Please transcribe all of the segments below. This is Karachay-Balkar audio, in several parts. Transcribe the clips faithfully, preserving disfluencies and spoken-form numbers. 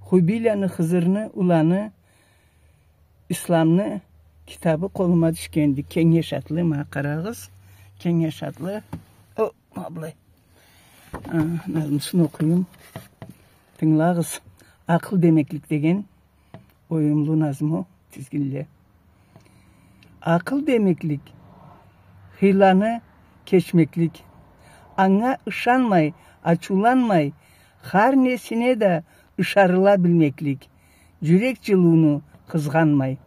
Хубийланы, Хызырны уланы Исламны китабы къолума тюшгенди. Кенгеш атлы, ма къарагъыз. Кенгеш атлы. О, ма былай. А, назмусун окъуюм. Тынгылагъыз. «Акъыл демеклик» деген оюмлу назму, тизгинле. Акъыл демеклик — хыйланы кечмеклик. Анга ышанмай, ачыуланмай, хар несине да ышарыла билмеклик. Джюрек джылыуну къызгъанмай.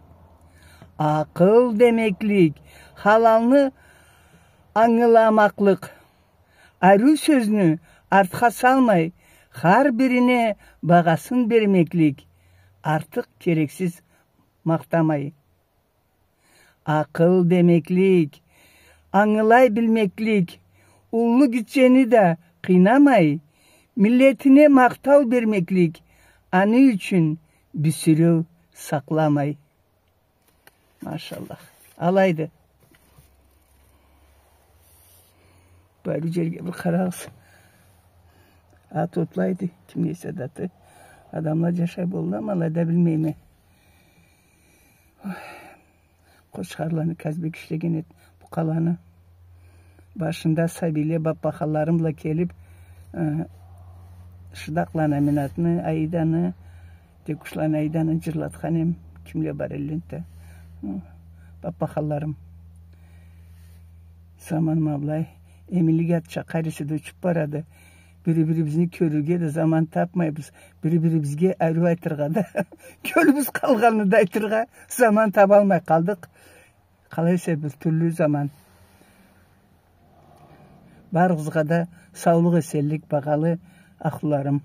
Акъыл демеклик — халалны ангыламакълыкъ. Ариу сёзню артха салмай, хар бирине багъасын бермеклик, артыкъ керексиз махтамай. Акъыл демеклик — ангылай билмеклик, уллу гитчени да къыйнамай, миллетине махтау бермеклик, аны ючюн бюсюреу сакъламай. Машаллах. Алайды. Бу ариу джерге бир къарагъыз. Ат отлайды, кимге эсе да аты. Адамла джашай болурла, ма алайда билмейме. Ой. Къочхарланы Казбек ишлеген эди бу къаланы. Башында сабийле, баппаханларым бла келип, э, Шыдакъланы Аминатны, Аиданы, Текушланы Аиданы джырлатхан эм, кимле бар элле энтда. Хы, баппаханларым. Заман ма былай, эминлик атча къайрысы да учуп барады. Бири-бирибизни кёрюрге да заман тапмайбыз. Бири-бирибизге ариу айтыргъа да, кёлюбюз къалгъанны да айтыргъа заман табалмай къалдыкъ. Къалай эсе бир тюрлю заман. Барыгъызгъа да саулукъ, эсенлик, багъалы ахлуларым.